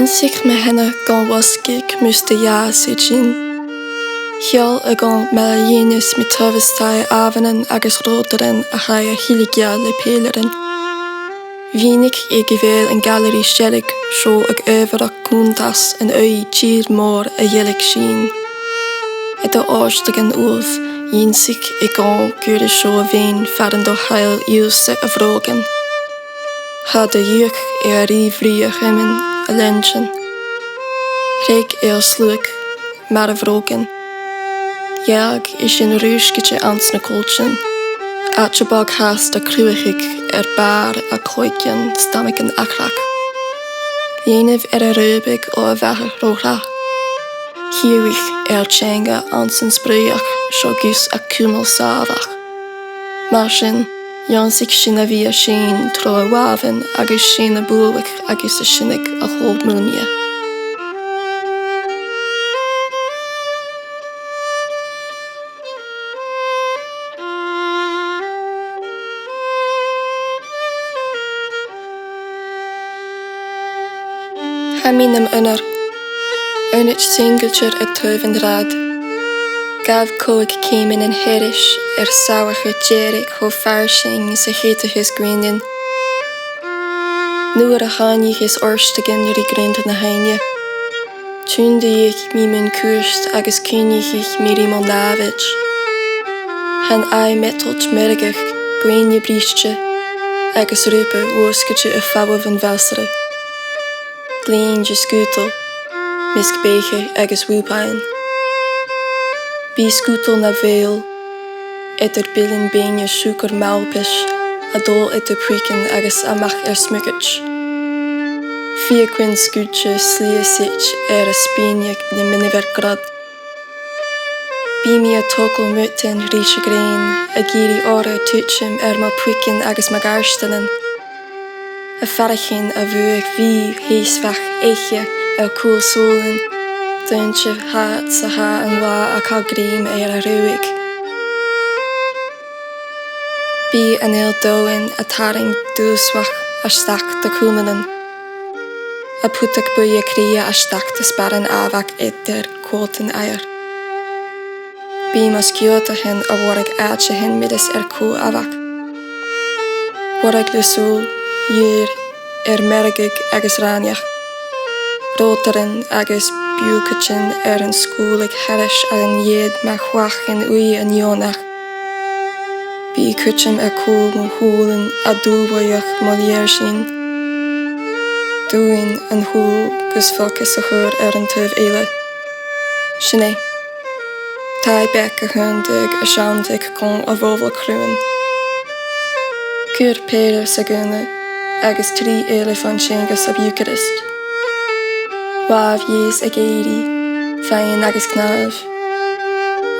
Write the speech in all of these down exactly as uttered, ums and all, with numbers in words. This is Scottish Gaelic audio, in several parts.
Dh'ionnsaich mo theanga gun losgadh mus do dh'fhàs e tighinn. Sheall e gun do dh'fhàs mi taobh a-staigh àmhghainean agus ròdairean a chaidh a thilgeil le pèilearan. Mhìnich e gu bheil an gailearaidh seilg seo ag adhbharachd cunntas an aghaidh tìr-mòr a dh'fhilg sinn. Eadar òrdagan uaimh, dh'ionnsaich e gun cuir e seo a-mhàin far an do thoil ionnsaigh a bhrògan. Tha do dhùthaich air a' bhrìgh a chreimean a leantainn. Threig e a sluagh mar a bhrògan. Dh'fhàg e sinn rùisgte anns na coilltean, àite bog fhathast a' cruthachadh air bàrr a' cloigeann stamaigean a' chreag. Leanaibh air a rùbadh o a bheathach ro thrath. Chì sibh ar teanga anns an spreadhadh seo gus a chumail sàmhach. Mar sin, dh'ionnsaich sinn a bhith a' seinn tro a làmhan agus sinn a' bualadh agus a' seinneadh a h-uile madainn. Tha mi nam aonar, aonaid singiltear air taobh an rathaid. Gabh còig ceumannan thairis air salachar dearg cho farsaing 's a cheadaicheas guailnean. Nuair a thàinig e às òrdagan ri grunnd na h-aibhne, tionndaidh mi mun cuairt agus cuimhnich mi ri mo nàmhaid. Tha an aghaidh meatailte meirgeach, glainne briste, agus rùpa losgte air falbh bhon bhàsara. Glainne de sgudal, measg beatha agus lùbadh. Bidh sgudal na bheul, eadar bilean beinne siùcar malpais, a' dol eadar phuicean agus a-mach air smugaid. Feuchainn sgudal slighe suite air a spìonadh nam inbhir ghrod. Bidh mi a' togail mudan ris a' ghrèin, ag iarraidh orra tuiteam air mo phuicean agus mo ghàirdeanan. A' faireachdainn a' bhuaidh bhith sheasmhach eich air cùl sùilean, dùinte fhad 's a tha an là a' cur grèim air a' chruidh. Bidh an eil domhainn a' tarraing dùsmhor a-steach do chùlaibh. A' putadh buille cridhe a-steach do sparran àmhghar eadar cuailtean oighir. Bidh mo sgiotaichean a' lorg àiteachan milis air cùl àmhghar. Lorg le sùil, dh'iarr air meirgeag agus ràineach. Ròdairean agus biùgaidean air an sgùradh thairis an eud ma chleachd an uigh an neònach. Bidh cuideam air cùl mo shùilean a' dùbhladh mo lèirsinn. Dùin an t-sùil gus focas a chur air an taobh eile. Sin e. Taigh beag a' chunntadh, a' sealltainn gun a' bhobhla cruinn. Cuir pèile sa ghunna agus trì eile fon teanga sa Eucharist. Làmh dheas ag èirigh, faighinn agus cnàimh.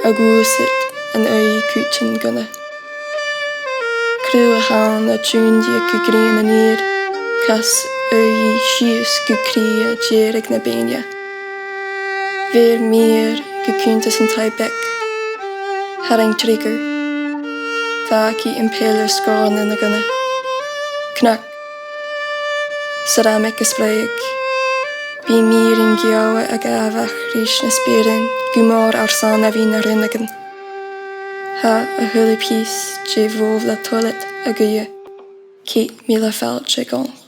A' gluasad an aghaidh cuideam gunna. Cruth a th' ann a' tionndaidh gu grinn an iar, cas aghaidh sìos gu cridhe dearg na beinne. Bheir meur gu cunntas an taigh beag. Tharraing trigger. Fàgaidh am pèile sgòrnan a' ghunna. Cnoc. Seramic a' spreadhadh. Bidh meur an geòla a' gabhail ris na speuran gu mòr airson a bhith na rionnagan. Tha a h-uile pìos de bhobhla toilet a' guidhe. Ceithir mìle fàilte dhomh.